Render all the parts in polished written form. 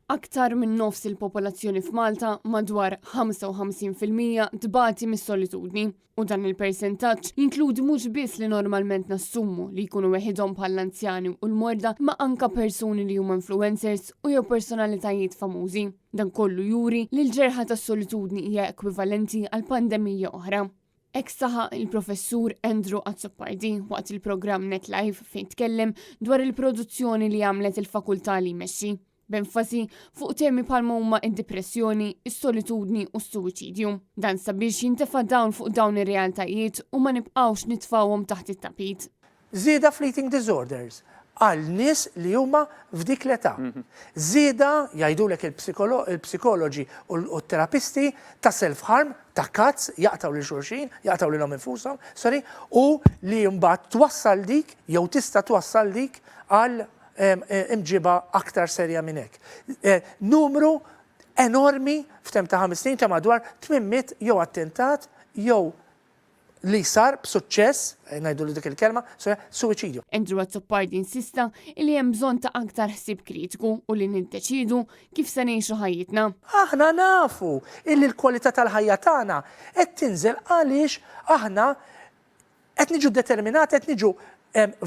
Aktar minn nofs il-popolazzjoni f'Malta, madwar 55%, tbati mis-solitudni. U dan il-persentaġġ jinkludi mhux biss li normalment nassumu li jkunu weħidhom bħall-anzjani u l-morda, imma anka persuni li huma influencers u jew personalitajiet famużi. Dan kollu juri li l-ġerħa tas-solitudni hija ekwivalenti għal pandemija oħra. Hekk saħaq il-Professur Andrew Azzopardi waqt il-programm Net Live fejn tkellem dwar il-produzzjoni li għamlet il-fakultà li jmexxi, b'enfasi fuq temi bħalma huma d-dipressjoni, is-solitudni u s-suwiċidju. Dan sabiex jintefa' dawl fuq dawn ir-realtajiet u ma nibqgħux nitfgħuhom taħt it-tapit. Żieda fl-eating disorders għal nies li huma f'dik l-età. Żieda, jgħidulek il-psikoloġi u t-terapisti, ta' self-harm, ta' cuts, jaqtgħu lil xulxin, jaqtgħu lilhom infushom, sorry, u li mbagħad twassal dik jew tista' twassal dik għal imġiba aktar serja minn hekk. Numru enormi f'temp ta' ħames snin ta' madwar 800 jew attentat jew li sar b'suċċess, ngħidulu dik il-kelma, suwiċidju. Andrew Azzopardi insista li hemm bżonn ta' aktar ħsieb kritiku u li niddeċiedu kif se ngħixu ħajjitna. Aħna nafu illi l-kwalità tal-ħajja tagħna qed tinżel għaliex aħna qed niġu determinati, qed niġu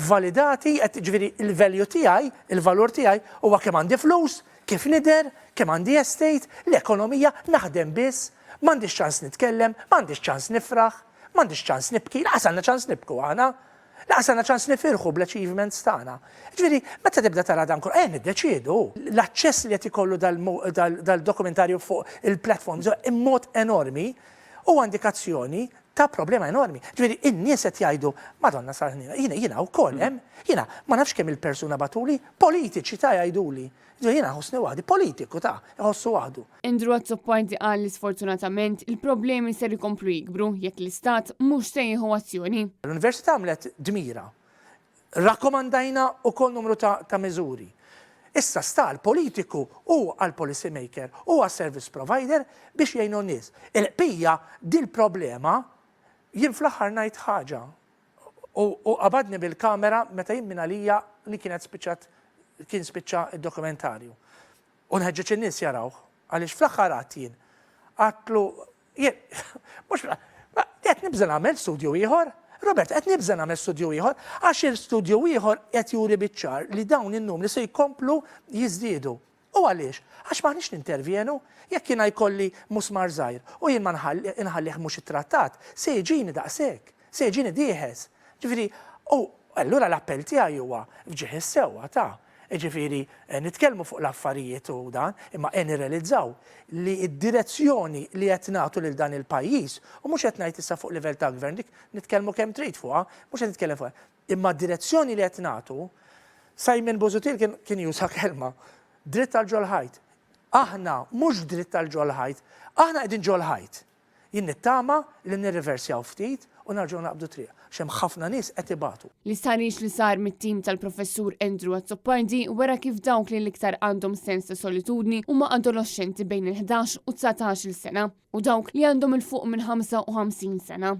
validati, qed ġifieri l-value tiegħi, il-valur tiegħi huwa kemm għandi flus, kif nidher, kemm għandi estate, l-ekonomija, naħdem biss, m'għandix ċans nitkellem, m'għandix ċans nifraħ, m'għandix ċans nibki, lanqas għandna ċans nibku aħna, lanqas għandna ċans nifirħu bl-achievements tagħna. Ġifieri, meta tibda tara dan kollu, ejja niddeċiedu. L-aċċess li qed ikollu dal-dokumentarju fuq il-platforms mod enormi huwa indikazzjoni ta' problema enormi. Ġifieri, in-nies qed jgħidu, Madonna sal-ħniena, jiena jiena wkoll hemm, jiena ma nafx kemm il-persuna bagħtuli, politiċi ta' jgħiduli. Ġifieri jiena nħossni waħdi, politiku ta' iħossu waħdu. Andrew Azzopardi qal li sfortunatament il-problemi ser ikomplu jikbru jekk l-Istat mhux se jieħu azzjoni. L-Università għamlet dmirha. Rakkomandajna wkoll numru ta' ta' miżuri. Issa sta għall-politiku u għall-policy maker u għas-service provider biex jgħinu n-nies. Il-qbija dil-problema jien fl-aħħar ngħid ħaġa u u qabadni bil-kamera meta jien mingħalija li kienet spiċċat kien spiċċa d-dokumentarju. U nħeġġeġ in-nies jarawh għaliex fl-aħħar għadt jien għadtlu Jien, mhux, qed nibża' nagħmel studju ieħor. Robert, qed nibża' nagħmel studju ieħor, għax il-studju ieħor qed juri biċ-ċar li dawn in-numri se jkomplu jiżdiedu. U għaliex? Għax m'aħniex nintervjenu. Jekk jiena jkolli musmar żgħir u jien ma nħallih mhux ittrattat, se jiġini daqshekk, se jiġini dieħes. Ġifieri, u allura l-appell tiegħi huwa f'ġieħ is-sewwa ta' Jiġifieri, nitkellmu fuq l-affarijiet u dan, imma ejja nirrealizzaw li d-direzzjoni li qed nagħtu lil dan il-pajjiż, u mhux qed ngħid issa fuq livell ta' gvern, dik nitkellmu kemm trid fuqha, mhux qed nitkellem fuqha, imma d-direzzjoni li qed nagħtu, Simon Busuttil kien kien juża kelma, dritt għal ġol-ħajt. Aħna mhux dritt għal ġol-ħajt, aħna qegħdin ġol-ħajt. Jien nittama li nirriversjaw ftit u nerġgħu naqbdu triq, għax hemm ħafna nies qed ibatu. L-istħarriġ li sar mit-tim tal-Professur Andrew Azzopardi wera kif dawk li l-iktar għandhom sens ta' solitudni huma adoloxxenti bejn il-ħdax u dsatax-il sena u dawk li għandhom 'il fuq minn 55 sena.